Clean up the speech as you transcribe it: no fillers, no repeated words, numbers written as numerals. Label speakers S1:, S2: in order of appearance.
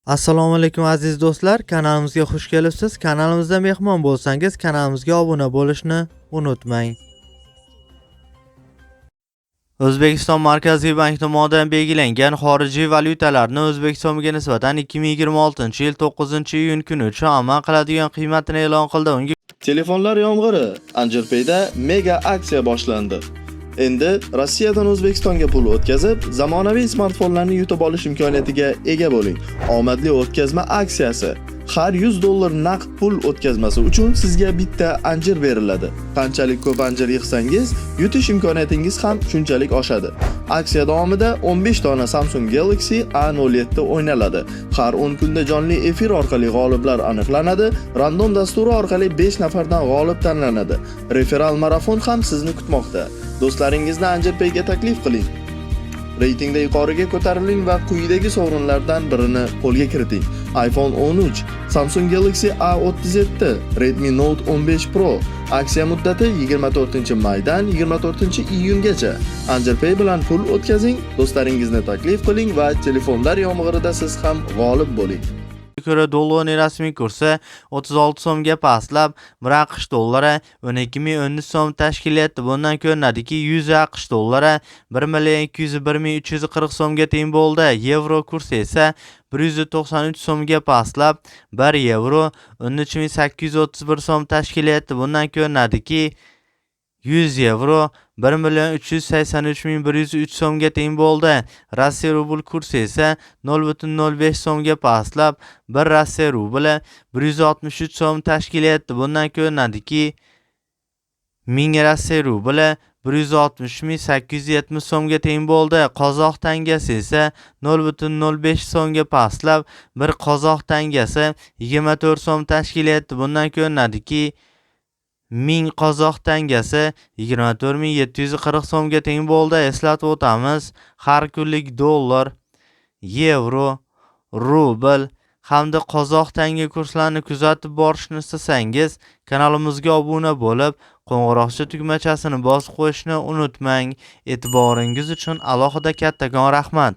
S1: Assalomu alaykum, aziz do'stlar, kanalimizga xush kelibsiz. Kanalimizda mehmon bo'lsangiz, kanalimizga obuna bo'lishni unutmang. O'zbekiston Markaziy banki tomonidan belgilangan xorijiy valyutalarni o'zbek so'miga nisbatan 2026-yil 9-iyun kuni uchun amal qiladigan qiymatini e'lon qildi. Unga
S2: Telefonlar yomg'iri. Anjirpayda mega aksiya boshlandi. Endi Rossiyadan O'zbekistonga pul o'tkazib, zamonaviy smartfonlarni yutib olish imkoniyatiga ega bo'ling. Omadli o'tkazma aksiyasi. Har 100 dollar naqd pul o'tkazmasi uchun sizga bitta anjir beriladi. Qanchalik ko'p anjir yig'sangiz, yutish imkoniyatingiz ham shunchalik oshadi. Aksiya davomida 15 dona Samsung Galaxy A07 o'ynaladi. Har 10 kunda jonli efir orqali g'oliblar aniqlanadi. Random dasturi orqali 5 nafardan g'olib tanlanadi. Referal marafon ham sizni kutmoqda. Do'stlaringizni Anjirpayga taklif qiling. Reytingda yuqoriga ko'tariling va quyidagi sovrinlardan birini qo'lga kiriting: iPhone 13, Samsung Galaxy A37, Redmi Note 15 Pro. Aksiya muddati 24-maydan 24-iyungacha. Anjirpay bilan pul o'tkazing, do'stlaringizni taklif qiling va telefonlar yomg'irida siz ham g'olib bo'ling.
S1: Ko'ra, dollarning rasmiy kursi 36 so'mga pastlab, 1 AQSh dollari 12 013 so'm tashkil etdi. Bundan ko'rinadiki, 100 AQSh dollari 1 million 201 ming 340 so'mga teng bo'ldi. Yevro kursi esa 193 so'mga pastlab, 1 yevro 13 831 so'm tashkil etdi. Bundan ko'rinadiki, 100 yevro 1 million 383 ming 103 so'mga teng bo'ldi. Rossiya rubl kursi esa 0,05 so'mga pastlab, 1 Rossiya rubli 163 so'm tashkil etdi. Bundan ko'rinadiki, 1000 Rossiya rubli 160 ming 870 so'mga teng bo'ldi. Qozoq tangasi esa 0,05 so'mga pastlab, bir qozoq tangasi 24 so'm tashkil etdi. Bundan ko'rinadiki, 1000 qozoq tangasi 24 ming 740 so'mga teng bo'ldi. Eslatib o'tamiz, har kunlik dollar, yevro, rubl hamda qozoq tanga kurslarini kuzatib borishni istasangiz, kanalimizga obuna bo'lib, qo'ng'iroqcha tugmachasini bosib qo'yishni unutmang. E'tiboringiz uchun alohida kattakon rahmat.